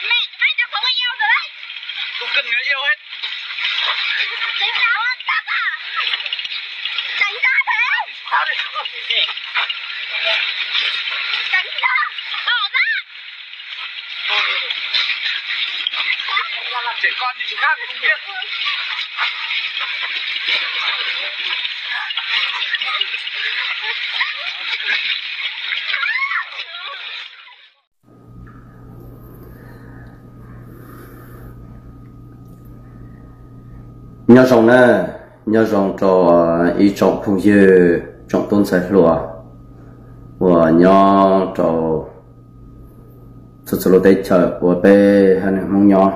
Mẹ, mày cho phóng yêu rồi đấy. Không cần người yêu hết. Chính xác. Tránh ra thế. Sao đi? Tránh ra. Bỏ ra. Trẻ con thì chúng khác không biết. Nyob zoo na, nyob zoo rau ib tsoom phooj ywg, tsoom tub ntxhais hluas uas nyob rau txhua txhua lub teb chaws uas peb haiv neeg Hmoob nyob.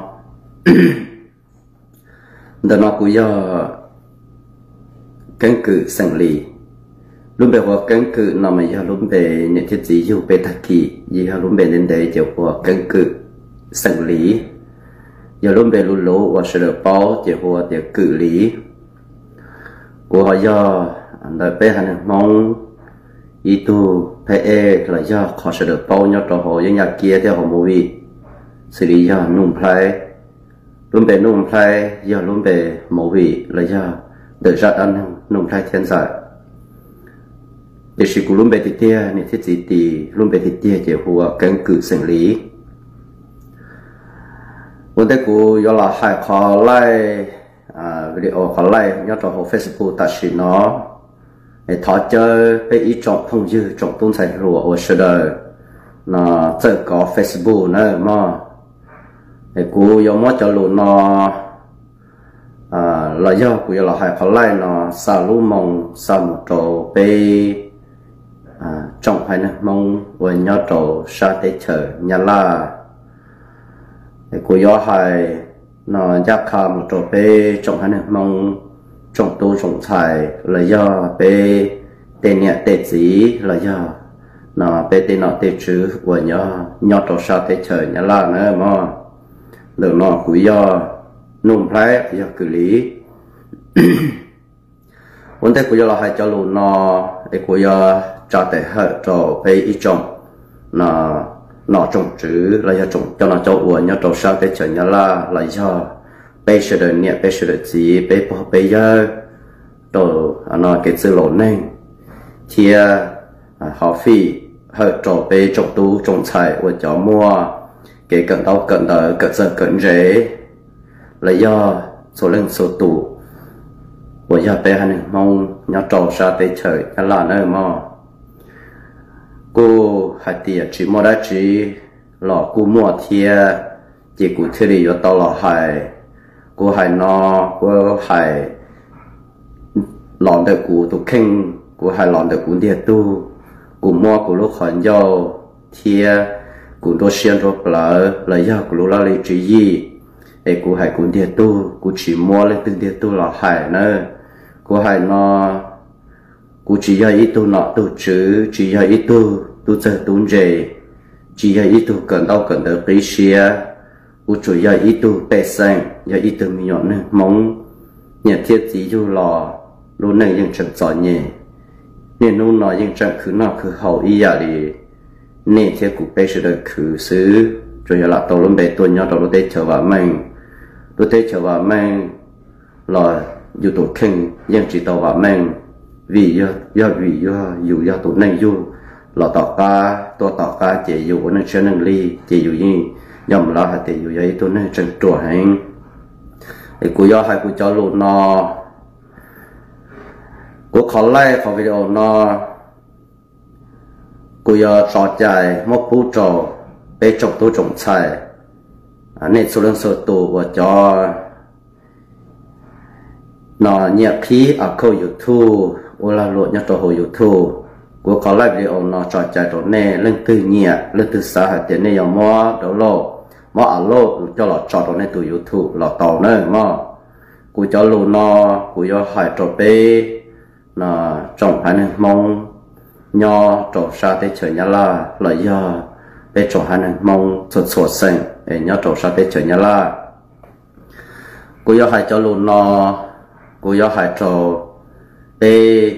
Ntawm no kuv yog Keeb Kwm xeem Lis. Lub npe hu ua Keeb Kwm no mas yog lub npe niam thiab txiv yug peb tag kis, yog lub npe ntev ntev ces hu ua Keeb Kwm xeem Lis. Yog lub npe luv luv uas sawv daws paub ces hu ua tias Kwm Lis. Kuv ho yog ntawm peb haiv neeg Hmoob ib tug phab ej los yog qhov sawv daws paub nyob rau hauv yeeb yaj kiab thiab hauv movie, xws li yog Nuj Nplhaib. Lub npe Nuj Nplhaib yog lub npe movie los yog ntawm zaj dab neeg Nuj Nplhaib thiab Ntxawm. Tiam sis kuv lub npe tiag tiag, niam thiab txiv tis lub npe tiag tiag ces hu ua Keeb Kwm xeem Lis. Ua ntej kuv yuav los hais qhov laij, video qhov laij nyob rau hauv Facebook tam sim no, es thov caw peb ib tsoom phooj ywg tsoom tub ntxhais hluas uas sawv daws no txawj kov Facebook na mog. Es kuv yuav muab cov lus no los yog kuv yuav los hais qhov laij no xa lub moo xa mus rau peb tsoom haiv neeg Hmoob uas nyob rau sab teb chaws Nyab Laj. Es kuv yuav hais no ncaj qha mus rau peb tsoom haiv neeg Hmoob, tsoom tub tsoom ntxhais los yog peb tej niam tej txiv los yog no peb tej nom tej tswv uas nyob rau sab teb chaws Nyab Laj na mog. Ntawm no kuv yog Nuj Nplhaib, yog Kwm Lis. Ua ntej kuv yuav los hais cov lus no, es kuv yuav tsa tes hawm rau peb ib tsoom nom tsoom tswv los yog cov nom cov ua nyob rau sab teb chaws Nyab Laj los yog peb sawv daws niam peb sawv daws txiv peb pog peb yawg rau kev txwj laus neeg thiab hov fij hawm rau peb tsoom tub tsoom ntxhais uas cov muaj kev kawm ntaub kawm ntawv kawm txawj kawm ntse los yog txhua leej txhua tus uas yog peb haiv neeg Hmoob nyob rau sab teb chaws Nyab Laj na mog. Kuj hais tias tsis muaj dab tsi los kuj muaj thiab, ces kuv thiaj li yuav tau los hais. Kuv hais no, kuv hais los ntawm kuv tus kheej, kuv hais los ntawm kuv ntiag tug, kuv muab kuv lub qhov ncauj thiab kuv nruab siab nruab plawv los yog kuv lub laj lim tswv yim, es kuv hais kuv ntiag tug, kuv tsis muab leej twg ntiag tug los hais na. Kuv hais no, kuv tsis yog ib tug nom tug tswv, tsis yog ib tug tub txawg tub ntse, tsis yog ib tug kawm ntaub kawm ntawv qib siab. Kuv tsuas yog ib tug pej xeem, yog ib tug me nyuam neeg Hmoob, niam thiab txiv yug los lub neej yeej tseem txom nyem. Niaj hnub no yeej tseem khwv noj khwv haus ib yam li nej thiab kuv peb sawv daws khwv xwb, tsuas yog lam tau lub npe tuaj nyob rau lub teb chaws vam meej. Lub teb chaws vam meej los yus tus kheej yeej tsis tau vam meej, vim yog vim yog yus yog tus neej yug los tom qab, tuaj tom qab ces yus ua neej tshiab neej lig ces yus yeej nco mus lawm hais tias yus yog ib tug neeg tseem ruam heev. Es kuv yuav hais kuv cov lus no, kuv qhov laij qhov video no kuv yuav tso cai muab pub rau peb tsoom tub tsoom ntxhais, nej txhua leej txhua tus uas cov no nyiam qhib account YouTube, ua lag luam nyob rau hauv YouTube. Kuv qhov laij video no tso cai rau nej, leej twg nyiam leej twg xav hais tias nej yuav muab download, muab upload coj los tso rau nej tus YouTube los tau na mog. Kuv cov lus no kuv yuav hais rau peb no tsoom haiv neeg Hmoob nyob rau sab teb chaws Nyab Laj los yog peb tsoom haiv neeg Hmoob txhua txhua xeem es nyob rau sab teb chaws Nyab Laj. Kuv yuav hais cov lus no, kuv yuav hais rau peb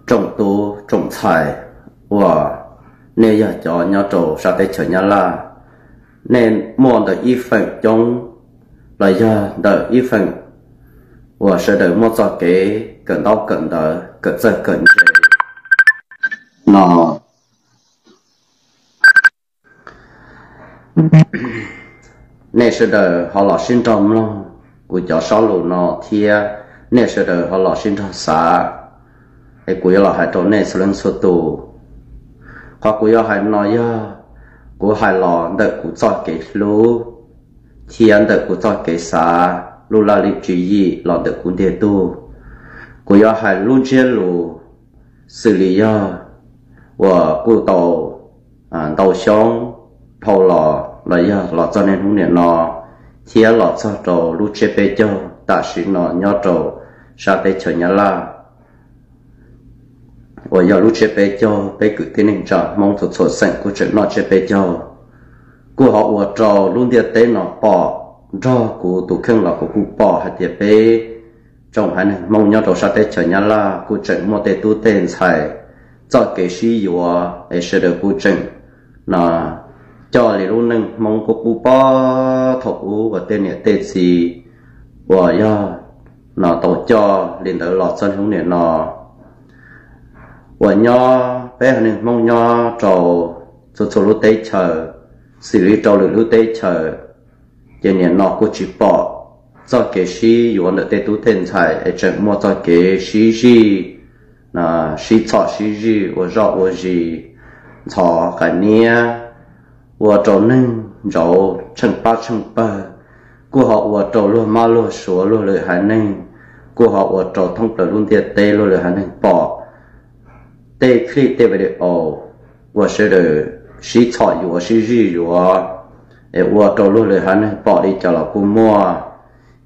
tsoom tub tsoom ntxhais uas nej yog cov nyob rau sab teb chaws Nyab Laj, nej muaj ntawm ib feem coob los yog ntawm ib feem uas sawv daws muaj txoj kev kawm ntaub kawm ntawv kawm txawj kawm ntse no, nej sawv daws ho los sib nrog mloog kuv cov sob lus no thiab nej sawv daws ho los sib nrog xav. Es kuv yuav los hais rau nej txhua leej txhua tus. Qhov kuv yuav hais no yog kuv hais los ntawm kuv txoj kev hlub thiab ntawm kuv txoj kev xav, lub laj lim tswv yim los ntawm kuv ntiag tug. Kuv yuav hais lub ntsiab lus xws li yog uas kuj tau ntau xyoo dhau los los yog los txog niaj hnub niam no thiab los txog rau lub tsiab peb caug tam sim no nyob rau sab teb chaws Nyab Laj uas yog lub tsiab peb caug peb kwv tij neej tsa Hmoob txhua txhua xeem kuj tseem noj tsiab peb caug. Kuj ho ua rau lub ntiaj teb no pom, nrog kuv tus kheej los kuv kuj pom hais tias peb tsoom haiv neeg Hmoob nyob rau sab teb chaws Nyab Laj kuj tseem muaj tej tub tej ntxhais txoj kev sib yuav es sawv daws kuj tseem no coj li lub neej Hmoob qub qub pob thaum ub uas tej niam tej txiv uas yog no tau coj li ntawd los txog hnub niam no uas nyob peb haiv neeg Hmoob nyob rau txhua txhua lub teb chaws, xws li rau lwm lub teb chaws, ces niam no kuj tsis pom txoj kev sib yuav ntawm tej tub tej ntxhais es tseem muaj txoj kev sib zij, sib txhom sib zij ua zoj ua zis, ntxhov qas niab, ua rau neeg ntsauv tsheej pab tsheej pawg, kuj ho ua rau luag mab luag suav luag lwm haiv neeg, kuj ho ua rau thoob plaws lub ntiaj teb luag lwm haiv neeg pom tej clip tej video uas sawv daws sib txhom yuav sib zij yuav, es ua rau luag lwm haiv neeg pom li cas los kuj muaj,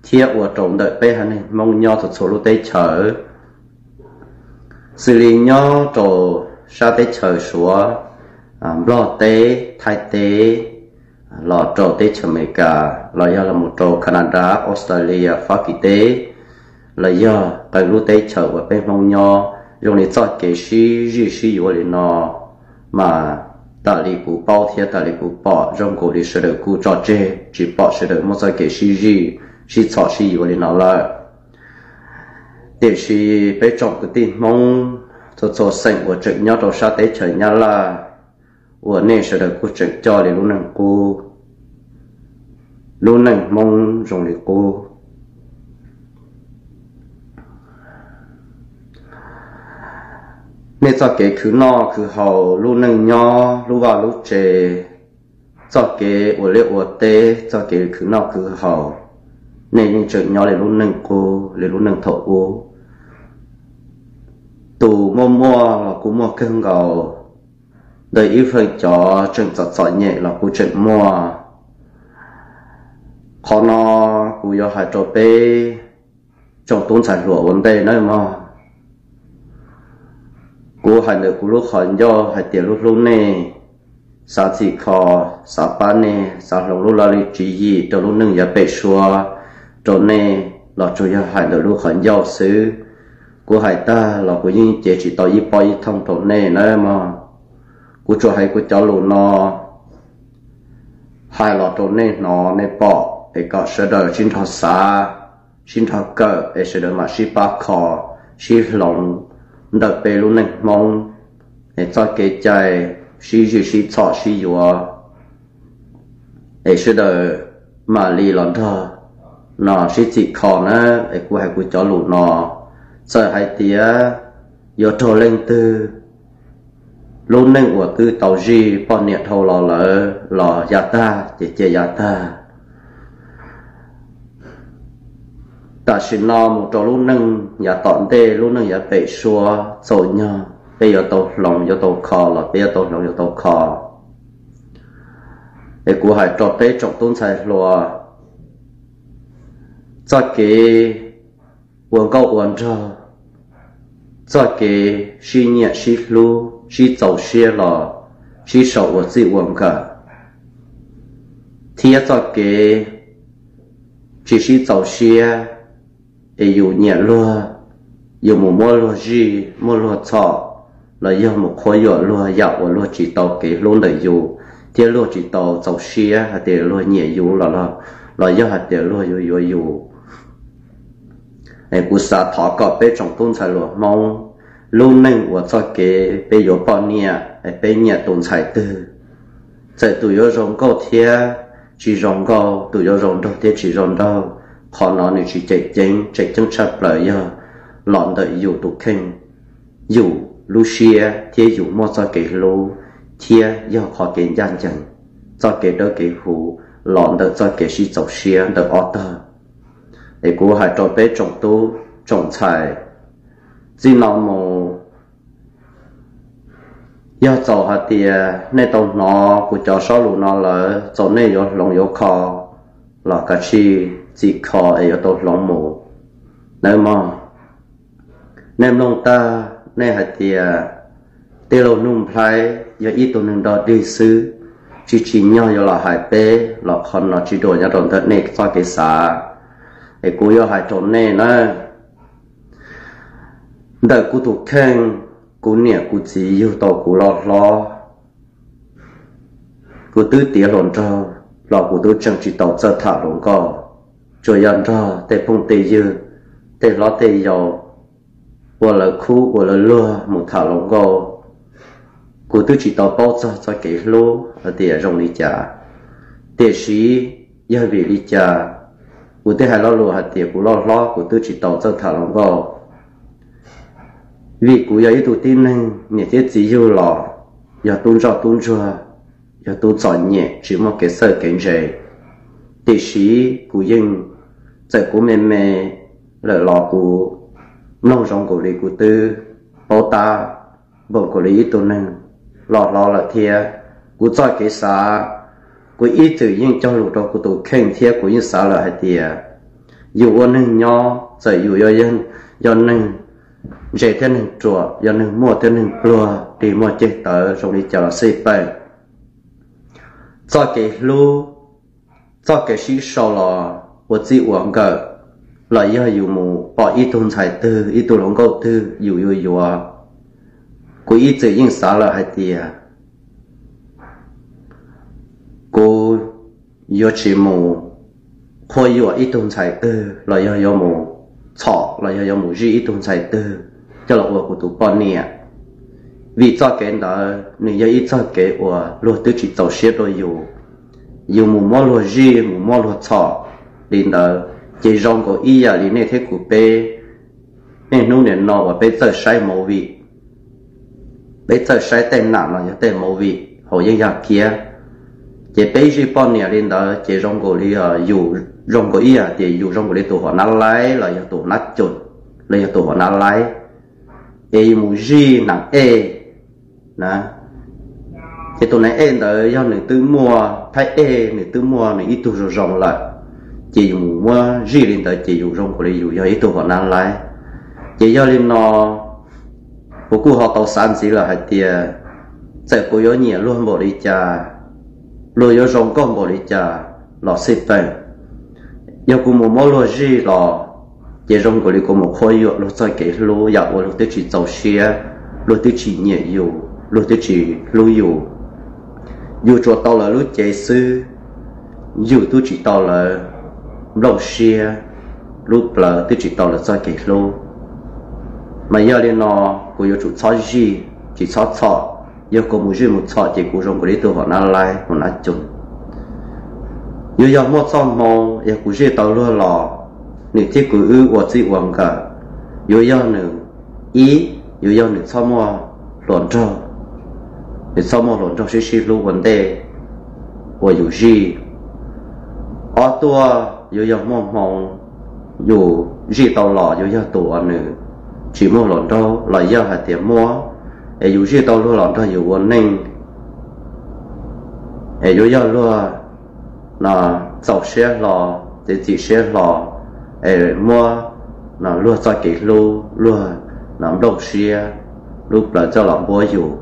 thiab ua rau ntawm peb haiv neeg Hmoob nyob txhua txhua lub teb chaws, xws li nyob rau sab teb chaws Suav, Nplog teb, Thaib teb, los rau teb chaws Amelikas los yog los mus rau Canada, Australia, Fab Kis teb, los yog qee lub teb chaws uas peb Hmoob nyob zoo li txoj kev sib zij sib yuav li no, mas tam li kuv paub thiab tam li kuv pom zoo nkaus li sawv daws kuj tso tseg tsis pom sawv daws muaj txoj kev sib zij sib txhom sib yuav li no lawm. Tiam sis peb tsoom kwv tij Hmoob txhua txhua xeem uas tseem nyob rau sab teb chaws Nyab Laj uas nej sawv daws kuj tseem coj li lub neej qub, lub neej Hmoob zoo li qub. Nej txoj kev khwv noj khwv haus, lub neej nyob lub vaj lub tsev, txoj kev ua liaj ua teb, txoj kev khwv noj khwv haus, nej yeej tseem nyob li lub neej qub li lub neej thaum ub. Tus muaj muaj los kuj muaj kawg nkaus, ntawm ib feem cov tseem txom txom nyem los kuj tseem muaj. Qhov no kuv yuav hais rau peb tsoom tub ntxhais hluas ua ntej nawb mog. Kuv hais ntawm kuv lub qhov ncauj hais tias lub hlub nej, xav txhim kho, xav pab nej, xav hloov lub laj lim tswv yim rau lub neej yav pem suab rau nej los tsuas yog hais ntawm lub qhov ncauj xwb. Kuv hais tag los kuv yeej cev tsis tau ib pob ib thooj rau nej nawb mog. Kuv tsuas hais kuv cov lus no hais los rau nej hnov nej pom es kom sawv daws sib nrog xav, sib nrog kawm es sawv daws mam sib pab kho, sib hloov ntawm peb lub neej Hmoob es txoj kev cai sib zij sib txhom sib yuav es sawv daws mam li los nrog no sib txhim kho na. Es kuv hais kuv cov lus no, txawm hais tias yuav raug leej twg lub neej uas twb tau zij poj niam dhau los lawm los yav tag ces cia yav tag. Tam sim no mus rau lub neej yav tom ntej, lub neej yav pem suab txaus nyog peb yuav tau hloov yuav tau kho los peb yuav tau hloov yuav tau kho. Es kuv hais rau peb tsoom tub ntxhais hluas, txoj kev ua nkauj ua nraug, txoj kev sib nyiam sib hlub sib txaus siab los sib sau ua txij ua nkawm, thiab txoj kev tsis sib txaus siab es yus nyiam luag, yus mus muab luag zij muab luag txhom, los yog mus qhuab yuam luag yam uas luag tsis tau kev hlub ntawm yus, thiab luag tsis tau txaus siab hais tias luag nyiam yus los, los yog hais tias luag yuav yuav yus. Es kuv xav thov kom peb tsoom tub ntxhais hluas Hmoob, lub neej uas txoj kev peb yuav poj niam es peb nyiam tus ntxhais twg, txawm tus yuav zoo nkauj thiab tsis zoo nkauj, tus yuav zoo nraug thiab tsis zoo nraug, qhov no nws tsis tseem ceeb, tseem ceeb tshaj plaws yog los ntawm yus tus kheej, yus lub siab thiab yus muaj txoj kev hlub, thiab yog qhov kev ncaj ncees, txoj kev dawb kev huv, los ntawm txoj kev sib txaus siab ntawm ob tog. Es kuv hais rau peb tsoom tub tsoom ntxhais, txij no mus, yog txaus hais tias nej tau hnov kuv cov sob lus no lawm, txaus nej yuav hloov yuav kho los kav tsij txim kho es yuav tau hloov mus nawb mog. Nej mloog tag nej hais tias tij laug Nuj Nplhaib yog ib tug neeg dog dig xwb, tsis tsim nyog yuav los hais peb los qhov no tsis dua nyob rau ntawm nej txoj kev xav. Es kuv yuav hais rau nej na, ntawm kuv tus kheej, kuv niam kuv txiv yug tau kuv loj hlob, kuv twb tiav hluas nraug los kuv twb tseem tsis tau txawj tham hluas nkauj, tsuas yog nrog tej phooj tej ywg, tej hlob tej yau, ua lawv khub ua lawv luag mus tham hluas nkauj. Kuv twb tsis tau paub txog txoj kev hlub hais tias zoo li cas. Tiam sis yog vim li cas kuv thiaj hais lo lus hais tias kuv loj hlob kuv twb tsis tau txawj tham hluas nkauj? Vim kuv yog ib tug tib neeg niam thiab txiv yug los yog tub ntsoj tub ntsuag, yog tub txom nyem tsis muaj kev txawj kev ntse. Tiam sis kuv yeej, txawm kuv me me lawm los kuv mloog zoo nkaus li kuv twb paub tab npaum nkaus li ib tug neeg loj hlob lawm thiab. Kuv txoj kev xav, kuv ib txwm yeej cog lus rau kuv tus kheej thiab kuv yeej xav lawm hais tias yus ua neeg nyob txawm yus yog neeg ntse thiab neeg ruam, yog neeg muaj thiab neeg pluag, dig muaj ceg tawv zoo li cas los xij peem, txoj kev hlub, txoj kev sib sau los ua txij ua nkawm, los yog yus mus pom ib tug ntxhais twg ib tug hluas nkauj twg yus yuav yuav, kuv ib txwm yeej xav lawm hais tias kuv yuav tsis mus qhuab yuam ib tug ntxhais twg los yog yuav mus txhom los yog yuav mus zij ib tug ntxhais twg coj los ua kuv tus poj niam. Vim txoj kev ntawd nws yog ib txoj kev uas luag twb tsis txaus siab rau yus, yus mus muab luag zij mus muab luag txhom li ntawd, ces zoo nkaus ib yam li nej thiab kuv peb niaj hnub nim no uas peb txawj saib movie, peb txawj saib tej nam los yog tej movie hauv yeeb yaj kiab, ces peb zij poj niam li ntawd ces zoo nkaus li yus, zoo nkaus ib yam tias yus zoo nkaus li tus huam nab laib los yog tus huam nab cum los yog tus huam nab laib, es yus mus zij nam ej na, ces tus nam ej ntawd yog nws twb muaj thaib ej, nws twb muaj nws ib tug zoo zoo lawm, ces yus mus muab zij li ntawd ces yus zoo nkaus li yus yog ib tug huam nab laib. Ces yog li no kuv kuj ho tau xav ntxiv lawm hais tias txawm kuv yuav nyiam luag npaum li cas, luag yuav zoo nkauj npaum li cas los xij peem, yog kuv mus muab luag zij los ces zoo nkaus li kuv mus qhuab yuam luag txoj kev hlub yam uas luag twb tsis txaus siab, luag twb tsis nyiam yus, luag twb tsis hlub yus. Yus tsuas tau lawv lub cev xwb, yus twb tsis tau lawv nplooj siab, lub plawv twb tsis tau lawv txoj kev hlub. Mas yog li no kuv yuav tsum txhob zij, tsis txhob txhom. Yog kuv mus zij mus txhom ces kuv zoo nkaus li tus huam nab laib huam nab cum. Yuav yog muaj txoj hmoo yog kuv zij tau luag los, nws thiab kuv wb ua txij ua nkawm, yuav yog nws, ib, yuav yog nws txhob muaj hluas nraug, nws txhob muaj hluas nraug sib sib hlub ua ntej uas yus zij. Ob tuaj, yuav yog muaj hmoo yus zij tau los yuav yog tus uas nws tsis muaj hluas nraug los yog hais tias muaj, es yus zij tau luag los nrog yus ua neej, es yuav yog luag txaus siab hlo, txiav txim siab hlo, es muab luag txoj kev hlub, luag nplooj siab, lub plawv coj los npuab yus,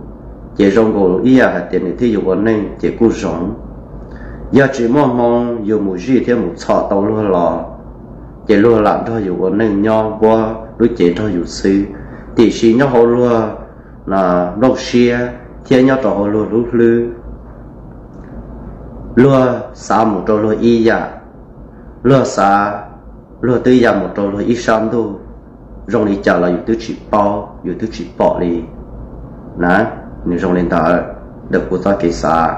ces zoo nkaus ib yam hais tias nws thiab yus ua neej ces kuj zoo. Yog tsis muaj hmoo yus mus zij thiab mus txhom tau luag los, ces luag lam nrog yus ua neej nyob npuab lub cev nrog yus xwb, tiam sis nyob hauv luag nplooj siab thiab nyob rau hauv luag lub hlwb. Luag xav mus rau luag ib yam, luag xav, luag twb ya mus rau luag ib sab ntuj, zoo li cas los yus twb tsis paub, yus twb tsis pom li na. Nws zoo li ntawd ntawm kuv txoj kev xav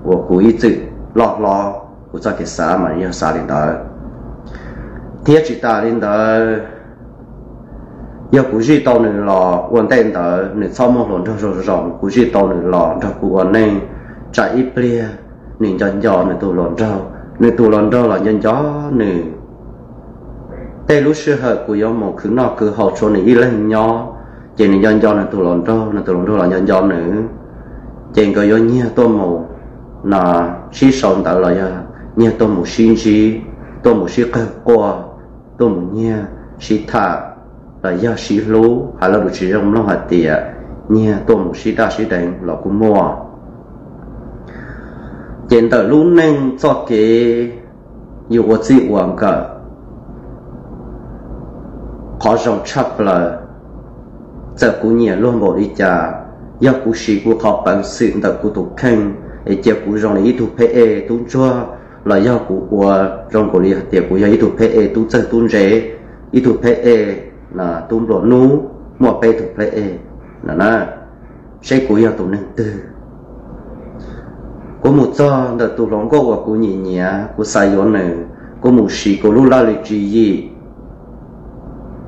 uas kuv ib txwm loj hlob, kuv txoj kev xav mas yog xav li ntawd. Thiab tsis tas li ntawd, yog kuv zij tau nws los ua ntej ntawd nws txhob muaj hluas nraug zoo zoo, kuv zij tau nws los nrog kuv ua neej, tsam ib pliag nws nco nco nws tus hluas nraug, nws tus hluas nraug los nco nco nws. Tej lub sij hawm kuv yuav mus khwv noj khwv haus tshuav nws ib leeg nyob, ces nws nco nco nws tus hluas nraug, nws tus hluas nraug los nco nco nws, ces nkawd yuav nyiag tuaj mus no sib sau ntawv los yog nyiag tuaj mus sib ntsib, tuaj mus sib qawg quaj, tuaj mus nyiag sib tham, los yog sib hlub, hais lo lus tsis zoo mloog hais tias nyiag tuaj mus sib daj sib deev los kuj muaj. Ces ntawm lub neej txoj kev yus ua txij ua nkawm qhov zoo tshaj plaws, txawm kuv nyiam luag npaum li cas, yog kuv siv kuv qhov peev xwm ntawm kuv tus kheej es cia kuv zoo li ib tug pheb ej tub ntsuag, los yog kuv ua zoo nkaus li hais tias kuv yog ib tug pheb ej tub txawj tub ntse, ib tug pheb ej tub nplua nuj, muaj peb tug pheb ej no na, seb kuv yog tus neeg twg. Kuv mus txog ntawm tus hluas nkauj uas kuv nyiam nyiam, kuv xav yuav nws, kuv mus siv kuv lub laj lim tswv yim,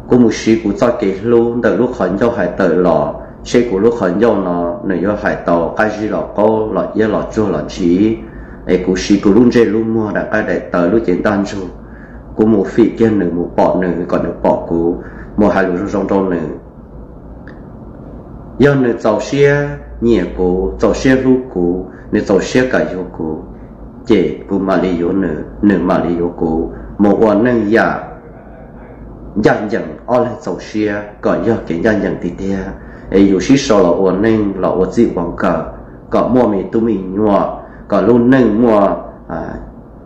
kuv mus siv kuv txoj kev hlub ntawm lub qhov ncauj hais tawm los, seb kuv lub qhov ncauj no nws yuav hais tau qab zib los qaub los iab los tsuag los ntshiv, es kuv siv kuv lub ntsej lub muag daim qaib daim tawv lub cev ntaj ntsug, kuv mus fim kiag nws mus pom nws kom nws pom kuv, mus hais lus zoo zoo rau nws. Yog nws txaus siab nyiam kuv, txaus siab hlub kuv, nws txaus siab kam yuav kuv, ces kuv mam li yuav nws, nws mam li yuav kuv, mus ua neej yam ncaj ncees ob leeg txaus siab kom yog kev ncaj ncees tiag tiag. Es yus sib sau los ua neej los ua txij ua nkawm kom muaj me tub me nyuam, kom lub neej muaj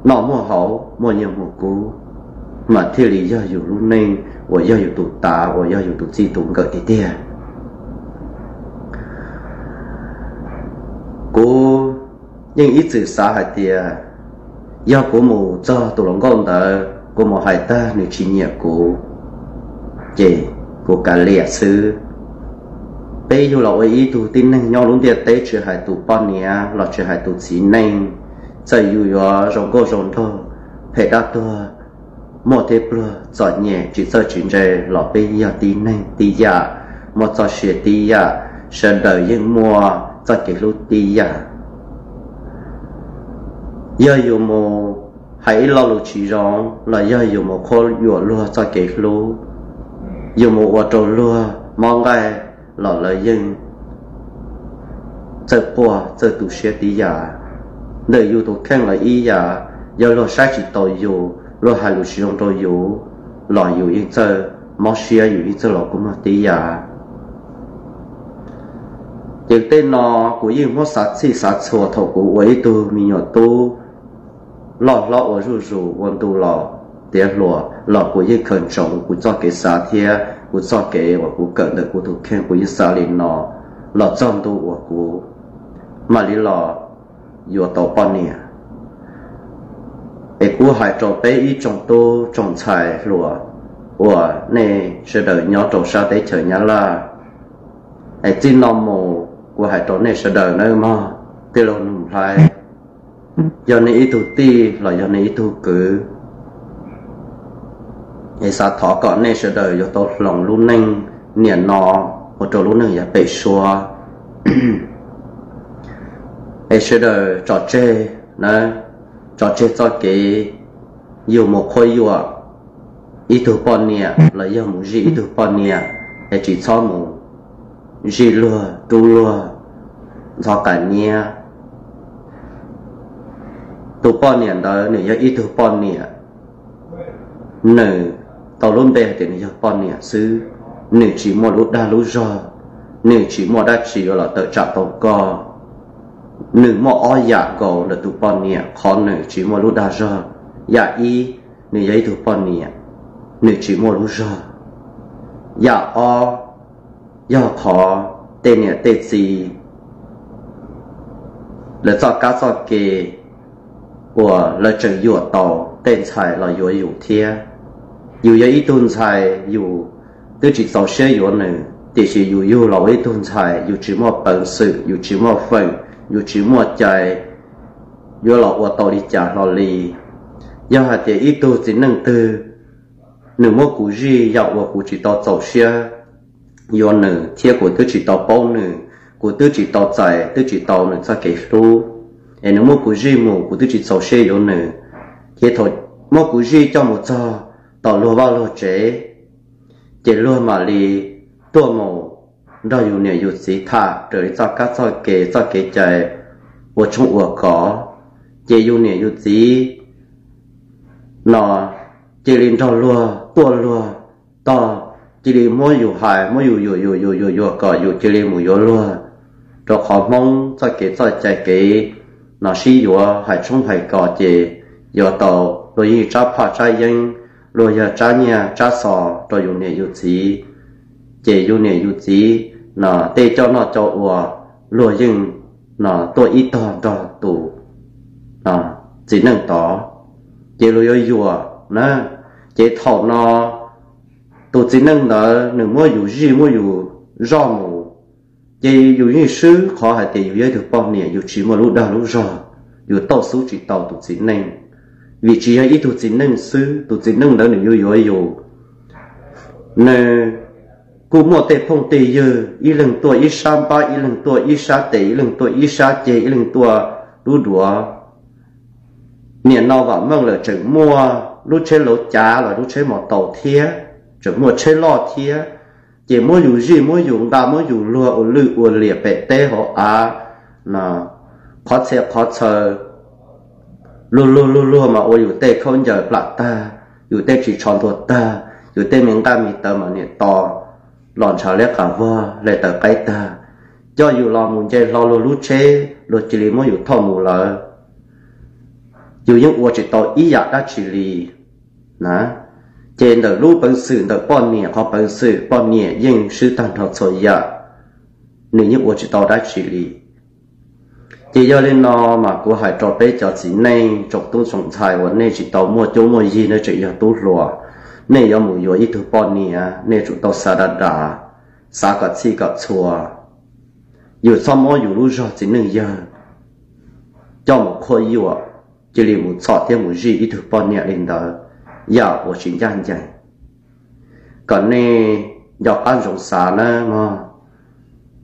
noj muaj haus, muaj nyiaj muaj kub, mas thiaj li yog yus lub neej uas yog yus tus tav uas yog yus tus txij tus nkawm tiag tiag. Kuv yeej ib txwm xav hais tias yog kuv mus txog tus hluas nkauj ntawd kuv mus hais tag nws tsis nyiam kuv, ces kuv kav liam xwb. Peb yug los ua ib tug tib neeg nyob lub ntiaj teb, tsis hais tus poj niam los tsis hais tus txiv neej, txawm yus yuav zoo nkauj zoo nraug, phem dab tuag, muaj thiab pluag, txom nyem, tsis txawj tsis ntse los peb yog tib neeg tib yam, muaj txoj sia tib yam, sawv daws yeej muaj txoj kev hlub tib yam. Yog yus mus hais ib lo lus tsis zoo los yog yus mus qhuab yuam luag txoj kev hlub, yus mus ua rau luag mob nqaij los lawv yeej txawj quaj txawj tu siab tib yam. Ntawm yus tus kheej los ib yam, yog luag saib tsis taus yus, luag hais lus tsis zoo rau yus los yus yeej txawj mob siab, yus yeej txawj los kua muag tib yam. Ces tej no kuv yeej muab xav txhij xav txhua thaum kuv ua ib tug me nyuam tub loj hlob ua zuj zus ua ntu los tiav hluas los kuv yeej khaws ntsoov kuv txoj kev xav thiab kuv txoj kev uas kuv kawm ntawm kuv tus kheej, kuv yeej xav li no los txog ntu uas kuv mam li los yuav tau poj niam. Es kuv hais rau peb ib tsoom tub tsoom ntxhais hluas uas nej sawv daws nyob rau sab teb chaws Nyab Laj, es txij no mus kuv hais rau nej sawv daws nawb mog, tij laug Nuj Nplhaib, yog nej ib tug tij los yog nej ib tug kwv, es xav thov kom nej sawv daws yuav tau hloov lub neej niam no ua rau lub neej yav pem suab. Es sawv daws tso tseg na, tso tseg txoj kev yus mus qhuab yuam ib tug poj niam los yog mus zij ib tug poj niam, es tsis txhob mus zij luag rub luag ntxhov qas nyiab. Tus poj niam ntawd nws yog ib tug poj niam, nws tau lub npe hais tias nws yog poj niam xwb, nws tsis muaj lub dag lub zog, nws tsis muaj dab tsi yuav los tawm tsam tau koj. Nws muaj ob yam nkaus ntawm tus poj niam, qhov nws tsis muaj lub dag zog. Yam ib, nws yog ib tug poj niam, nws tsis muaj lub zog. Yam ob, yog qhov tej niam tej txiv lawv txoj kab txoj ke uas lawv tseem yuam tau tej ntxhais los yuav yus thiab. Yus yog ib tug ntxhais, yus twb tsis txaus siab yuav nws, tiam sis yus yug los ua ib tug ntxhais, yus tsis muaj peev xwm, yus tsis muaj feem, yus tsis muaj cai yuav los ua tau li cas hlo li. Yog hais tias ib tug txiv neej twg nws muab kuv zij yam uas kuv tsis tau txaus siab yuav nws thiab kuv twb tsis tau paub nws, kuv twb tsis tau txais, twb tsis tau nws txoj kev hlub, es nws muab kuv zij mus, kuv twb tsis txaus siab yuav nws, ces thaum muab kuv zij coj mus txog tom luag vaj luag tsev, ces luag mam li tuaj mus nrog yus niam yus txiv tham raws li txoj kab txoj ke, txoj kev cai ua tshoob ua kos, ces yus niam yus txiv no cia li nrog luag tuaj luag tog, cia li muab yus hais, muab yus yuam yuam yuam yuam yuam kom yus cia li mus yuav luag, rau qhov Hmoob txoj kev txoj cai kev no sib yuav hais tshoob hais kos ces yuav tau, luag yeej tsab phaj tsab yeeb, luag yog tsab nyiaj tsab xos rau yus niam yus txiv, ces yus niam yus txiv no tej coj noj coj ua luag yeej no tuaj ib tog nrog tus txiv neej tod, ces luag yuav yuam na. Ces thaum no tus txiv neej ntawd nws muab yus zij muab yus zoj mus, ces yus yeej swb qhov hais tias yus yog ib tug poj niam, yus tsis muaj lub dag lub zog, yus tauj xub tsis tau tus txiv neej, vim tsis yog ib tug txiv neej xwb, tus txiv neej ntawd nws yuav yuav yus, nws kuj muaj tej phooj tej ywg, ib leeg tuaj ib sab npab, ib leeg tuaj ib sab tes, ib leeg tuaj ib sab ceg, ib leeg tuaj lub duav. Nim no vam meej lawm tseem muaj lub tsheb lauv cav los lub tsheb mos taus thiab, tseem muaj tsheb loj thiab, ces muab yus zij muab yus nqa muab yus luag ua lwj ua liam pem teb hauv av, qhov txhia qhov txhaw, luag luag luag luag mas ua yus tej khaub ncaws plam tag, yus tej ris tsho ntuag tag, yus tej me nqaj me tawv mas niam to los ntshav liab qas vog hle taws qaib tag, coj yus los mus nce hlo luag lub tsheb, luag cia li muab yus thauj mus lawm. Yus yeej ua tsis tau ib yam dab tsi li na. Ces ntawm lub peev xwm ntawm poj niam, qhov peev xwm poj niam yeej swb tag nrho txhua yam, nws yeej ua tsis tau dab tsi li. Ces yog li no mas kuv hais rau peb cov txiv neej tsoom tub tsoom ntxhais uas nej tsis tau muaj cuab muaj yig, nej tseem yog tub hluas, nej yuav mus yuav ib tug poj niam, nej tsum tau xav dav dav, xav kom txhij kom txhua. Yus txhob muab yus lub zog txiv neej yawg coj mus qhuab yuam, cia li mus txhom thiab mus zij ib tug poj niam li ntawd, yam uas tsis ncaj ncees. Kom nej nco qab ntsoov xav nawb mog,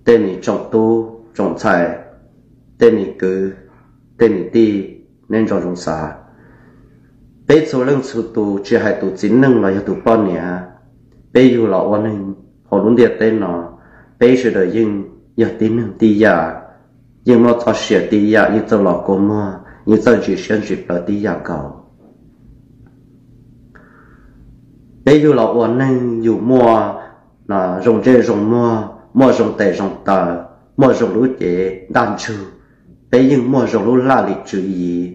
tej me tsoom tub tsoom ntxhais, tej me kwv, tej me tij, nej nco ntsoov xav. Peb txhua leej txhua tus, tsis hais tus txiv neej los yog tus poj niam, peb yug los ua neeg hauv lub ntiaj teb no, peb sawv daws yeej yog tib neeg tib yam, yeej muaj txoj sia tib yam, yeej txawj los kua muag, yeej txawj ntsis siab ntsis plawv tib yam nkaus. Peb yug los ua neeg yus muaj zoo ntsej zoo muag, muaj zoo tes zoo taw, muaj zoo lub cev ntaj ntsug, peb yeej muaj zoo lub laj lim tswv yim.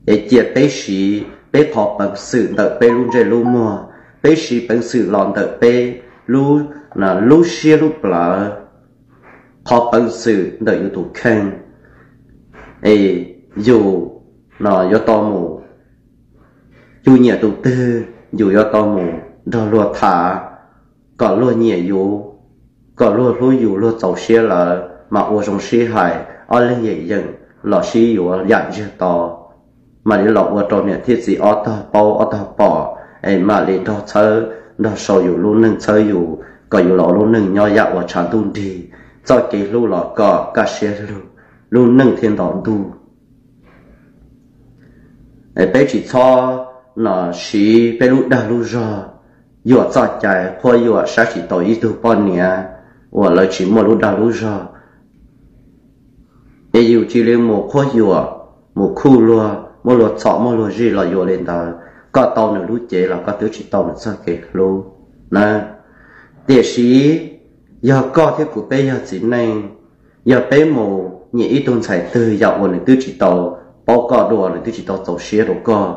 Es cia peb siv peb qhov peev xwm ntawm peb lub ntsej lub muag, peb siv peev xwm los ntawm peb lub, lub siab lub plawv, qhov peev xwm ntawm yus tus kheej, es yus no yuav tau mus, yus nyiam tus twg yus yuav tau mus nrog luag tham, kom luag nyiam yus, kom luag hlub yus, luag txaus siab lawm mas ua zoo sib hais, ob leeg yeem yeem los sib yuav yam ntsiag to, mam li los ua rau niam thiab txiv ob tog paub ob tog pom, es mam li nrog txhawb nrog sau yus lub neej, txhawb yus kom yus los ua lub neej nyob yam uas tshav ntuj nrig, txoj kev hlub los kom kaj siab lug, lub neej thiaj nto ntuj. Peb tsis txhob no siv peb lub dag lub zog yuam txoj cai qhuab yuam saib tsis taus ib tug poj niam uas lawv tsis muaj lub dag lub zog, es yus cia li mus qhuab yuam, mus khuj luag, muab luag txhom muab luag zij los yuav li ntawd, koj tau nws lub cev los koj twb tsis tau nws txoj kev hlub na. Tiam sis yog koj thiab kuv peb yog txiv neej, yog peb mus nyiam ib tug ntxhais twg yam uas nws twb tsis tau paub koj dua, nws twb tsis tau txaus siab rau koj,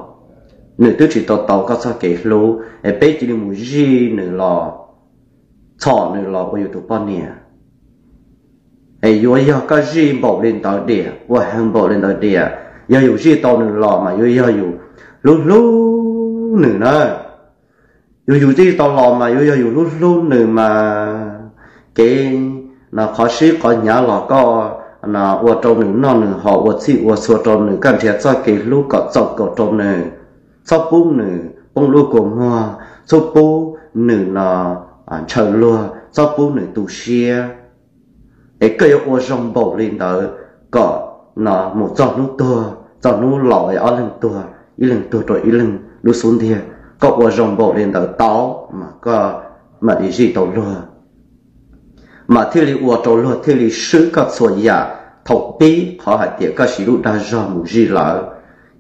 nws twb tsis tau tau koj txoj kev hlub, es peb cia li mus zij nws los, txhom nws los ua yus tus poj niam, Es yuav yog koj zij npaum li ntawd diam, ua heev npaum li ntawd diam, yog yus zij tau nws los mas yuav yog yus hlub hlub nws na. Yus yus zij tau los mas yuav yog yus hlub hlub nws mas. Kev no qhov sib qhov hnyav los koj ua rau nws noj nws haus, ua txhij ua txhua rau nws, koj nrhiav txoj kev hlub kom txaus nkaus rau nws. Txhob pub nws poob lub kua muag, txhob pub nws no ntshaw luag, txhob pub nws tu siab. Es koj yuav ua zoo npaum li ntawd kom no mus txog hnub tuag, txog hnub laus es ob leeg tuag, ib leeg tuag rau ib leeg lub xub ntiag, koj ua zoo npaum li ntawd tau mas koj mam li zij tau luag, mas thiaj li ua rau luag thiaj li swb koj txhua yam. Thaum pib qhov hais tias koj siv lub dag zog mus zij lawv,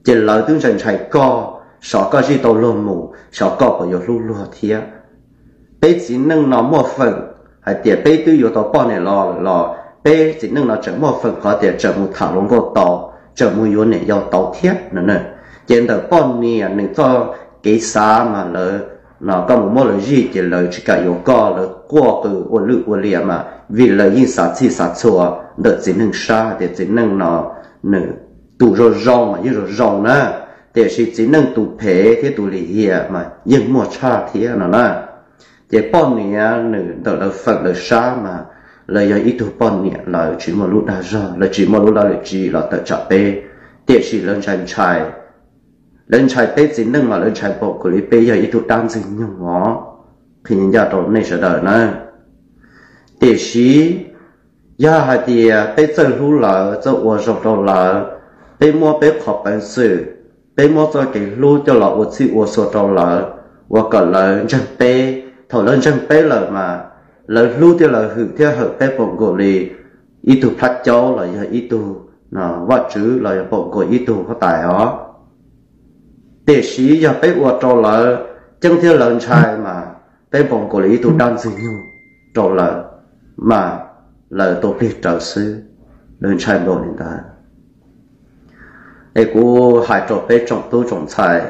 ces lawv twb ntshai ntshai koj, xyov koj zij tau luag mus xyov koj puas yuav hlub luag thiab. Peb txiv neej no muaj feem hais tias peb twb yuav tau poj niam los lawm los peb txiv neej no tseem muaj feem qhov tias tseem mus tham hluas nkauj tau, tseem mus yuav niam yau tau thiab no. Ces ntawm poj niam nws txoj kev xav mas lawv no koj mus muab lawv zij ces lawv tsis kam yuav koj, lawv quaj qw ua lwj ua liam mas vim lawv yeej xav txhij xav txhua. Ntawm txiv neej sab tias txiv neej no nws tus zoo zoo mas yeej zoo zoo na, tiam sis txiv neej tus phem thiab tus lim hiam mas yeej muaj tshaj thiab no na. Ces poj niam nws ntawm lawv feem lawv sab mas lawv yog ib tug poj niam, lawv tsis muaj lub dag zog, lawv tsis muaj lub laj lim tswv yim los tawm tsam peb, tiam sis lawv ntshai ntshai. Lawv ntshai peb txiv neej mas lawv ntshai npaum nkaus li peb yog ib tug dab ntxwg nyoog os, qhia ncaj rau nej sawv daws na. Tiam sis yog hais tias peb txawj hlub lawv, txawj ua zoo rau lawv, peb muab peb qhov peev xwm, peb muab txoj kev hlub coj los ua txhij ua txhua rau lawv, ua kom lawv ntseeg peb. Thaum lawv ntseeg peb lawm mas lawv hlub thiab lawv hwm thiab hawm peb npaum nkaus li ib tug plab caub los yog ib tug vaj tswv los yog npaum nkaus ib tug huab tais os. Tiam sis yog peb ua rau lawv ceeb thiab lawv ntshai mas peb npaum nkaus li ib tug dab ntxwg nyoog rau lawv, mas lawv tua plig rawv xwb, lawv ntshai npaum li ntawd. Es kuv hais rau peb tsoom tub tsoom ntxhais,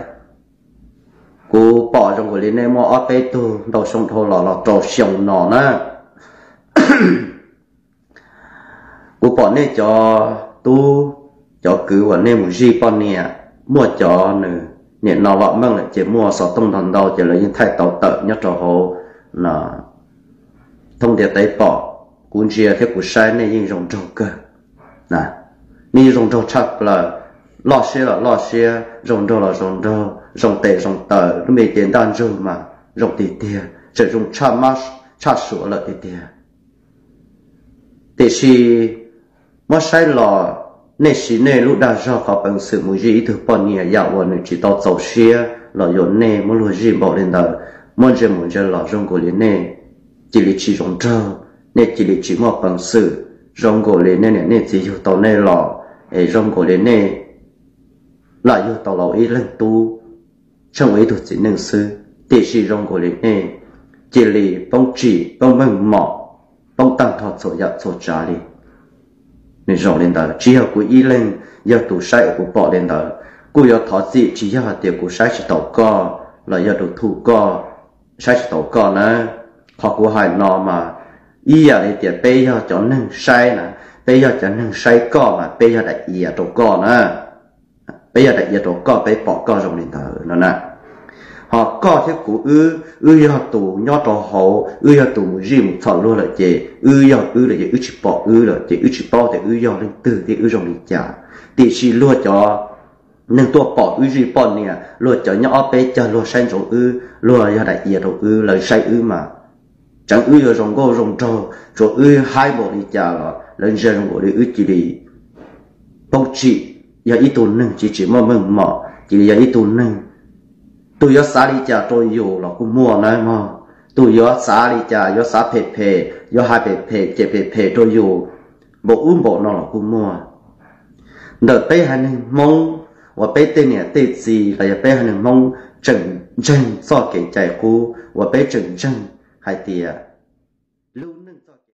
kuv pom zoo nkaus li nej muaj ob peb tug ntau xyoo dhau los los rau xyoo no na. Kuv pom nej cov tub, cov kwv uas nej mus zij poj niam, muaj cov nws niam no vam meej lawm ces muaj xov tooj ntau ntau ces lawv yeej thaij tau tawm nyob rau hauv thoob ntiaj teb pom. Kuv ntsia thiab kuv saib nej yeej zoo nraug kawg, nej yeej zoo nraug tshaj plaws, loj siab los loj siab, zoo nraug los zoo nraug, zoo tes zoo taw, lub me cev ntaj ntsug mas zoo tiag tiag, tseem zoo tshaj suav lawm tiag tiag. Tiam sis muab saib los nej siv nej lub dag zog qhov peev xwm mus zij ib tug poj niam yam uas nws tsis tau txaus siab los yuav nej muab luag zij npaum li ntawd, muab ntsia mus ntsia los zoo nkaus li nej cia li tsis zoo nraug, nej cia li tsis muaj peev xwm, zoo nkaus li nej niam nej txiv yug tau nej los, es zoo nkaus li nej lam yug tau los ib leeg tub, tsheej ua ib tug txiv neej xwb, tiam sis zoo nkaus li nej cia li poob tsim poob meej mom, poob tag nrho txhua yam txhua tsav li. Nws zoo li ntawd, tsis yog kuv ib leeg yog tus saib es kuv pom li ntawd. Kuj yuav thov txim tsis yog hais tias kuv saib tsis taus koj los yog tus thuj koj saib tsis taus koj na. Qhov kuv hais no mas ib yam li tias peb yog cov neeg saib na, peb yog cov neeg saib koj mas peb yog daim iav rau koj na. Peb yog daim iav rau koj, peb pom koj zoo li ntawd no na. Ho koj thiab kuv wb, wb yog tus nyob rau hauv, wb yog tus mus zij mus txhom luag lawm ces wb yog wb lawm ces wb tsis pom wb lawm ces wb tsis paub tias wb yog leej twg thiab wb zoo li cas. Tiam sis luag cov neeg tuaj pom wb zij poj niam, luag cov nyob ob peb caug luag saib ntsoov wb, luag yog daim iav rau wb, lawv saib wb mas tseev wb yuav zoo nkauj zoo nraug, tsuav wb haib npaum li cas los lawv ntsia zoo nkaus li wb cia li poob tsim, yog ib tug neeg tsis tsis muaj meej mom, cia li yog ib tug neeg, tus yuav xav li cas rau yus los kuj muaj na mog. Tus yuav xav li cas, yuav xav phem phem, yuav hais phem phem, cem phem phem rau yus npaum ub npaum no los kuj muaj. Ntawm peb haiv neeg Hmoob uas peb tej niam tej txiv los yog peb haiv neeg Hmoob tseem ntseeg txoj kev cai qub uas peb tseem ntseeg hais tias lub neej